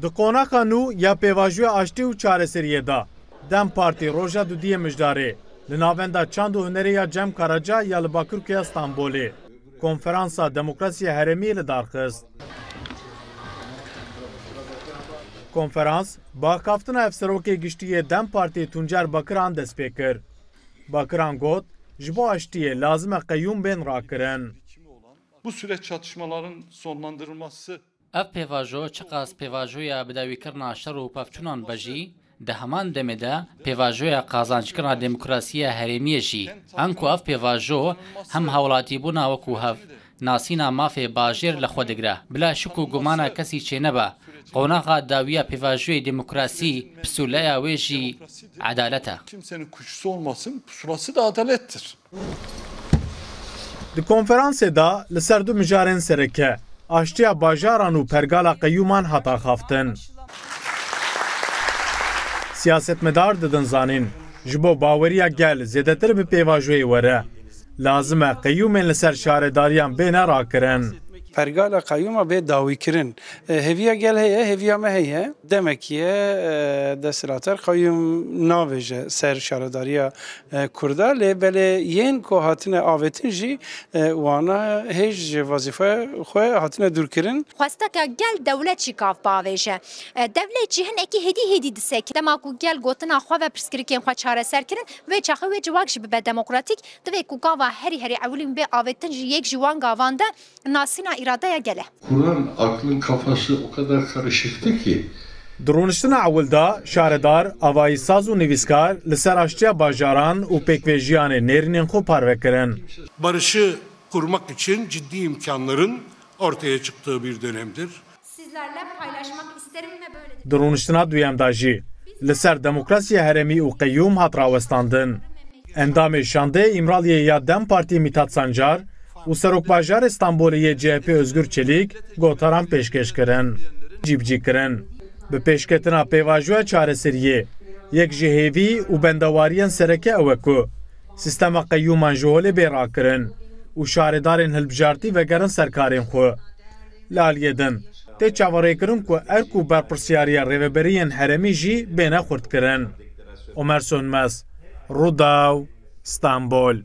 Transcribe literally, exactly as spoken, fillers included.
Di qonaxa nû ya pêvajoya aştî û çareseriyê de, DEM Partî roja dudiyê mijdarê li Navenda Çand û Hunerê ya Cem Karaca ya li Bakurkuya Stenbolê Konferansa Demokrasiya Herêmî li dar xist. Konferans bi axaftina Hevserokê Giştî yê DEM Partî Tuncer Bakiran dest pê kir. Bakiran got, ji bo aştiyê lazim e qeyûm bên rakirin. Bu süreç çatışmaların sonlandırılması Ev pêvajo çiqas pêvajoya bidawîkirina şer û pevçûnan be jî, di heman demê de pêvajoya qazanckirina demokrasiya herêmiyê jî. Anku ev pêvajo hem hawlatîbûna wekû hev, nasîna mafê bajêr li xwe digire. Bila şik û gumana kesî çênebe, qonaxa dawiya pêvajoyê demokrasî, pisûleya wê jî edalet e. Kimsenin kuşkusu olmasın, pusulası da adalettir. Di konferansê de li ser du mijarên sereke, aştiya bajaran û pergala qeyûman hat axaftin. Siyasetmedar didin zanîn, ji bo baweriya gel zêdetir bi pêvajoyê were, lazim e qeyûmên li ser şaredariyan bêne rakirin. Pergala qeyûma bê dawîkirin. E, hêviya gel heye, hêviya me heye. Demek ye, e, desthilatdar qeyûm navêje ser şaredariya, e, Kurda, lê belê yên ku hatine avêtin jî, e, wana hêj ji wezîfeya xwe hatine dûrkirin. Xwesteke gel dewlet jî kav bavêje. E, dewlet jî hinekî hêdî hêdî disek. Dema ku gel gotina xwe ve pirsgirêkên xwe çareser kirin, vê çaxê wê civak jî bibe demokratîk. Divê ku gava herî herî ewilîn bê avêtin ji yek ji wan gavan de nasîna îradeya gel e. Kur'an aklın kafası o kadar karışıktı ki. Di rûniştina ewil de şaredar, avayîsaz û nivîskar li ser aştiya bajaran û pêkvejiyanê nêrînên xwe parve kirin. Barışı kurmak için ciddi imkanların ortaya çıktığı bir dönemdir. Sizlerle paylaşmak isterim ve böyle. Di rûniştina duyem de jî li ser demokrasiya herêmî û qeyûm hat rawestandin. Endamê şandeyê Îmraliyê ya DEM Partî Mîtat Sancar û Serokbajarê Stenbolê yê CHP Özgür Çelik gotaran pêşkêş kirin. Cîbicî kirin. Bi pêşketina pêvajoya çareseriyê, yek ji hêvî û bendewariyên sereke ew e ku sîstema qeyûman ji holê bê rakirin û şaredarên hilbijartî vegerin ser karên xwe. Li aliyê din, tê çaverêkirin ku erk û berpirsiyariya rêveberiyên herêmî jî bêne xurtkirin. Omer Sönmez, Rûdaw, Stenbol.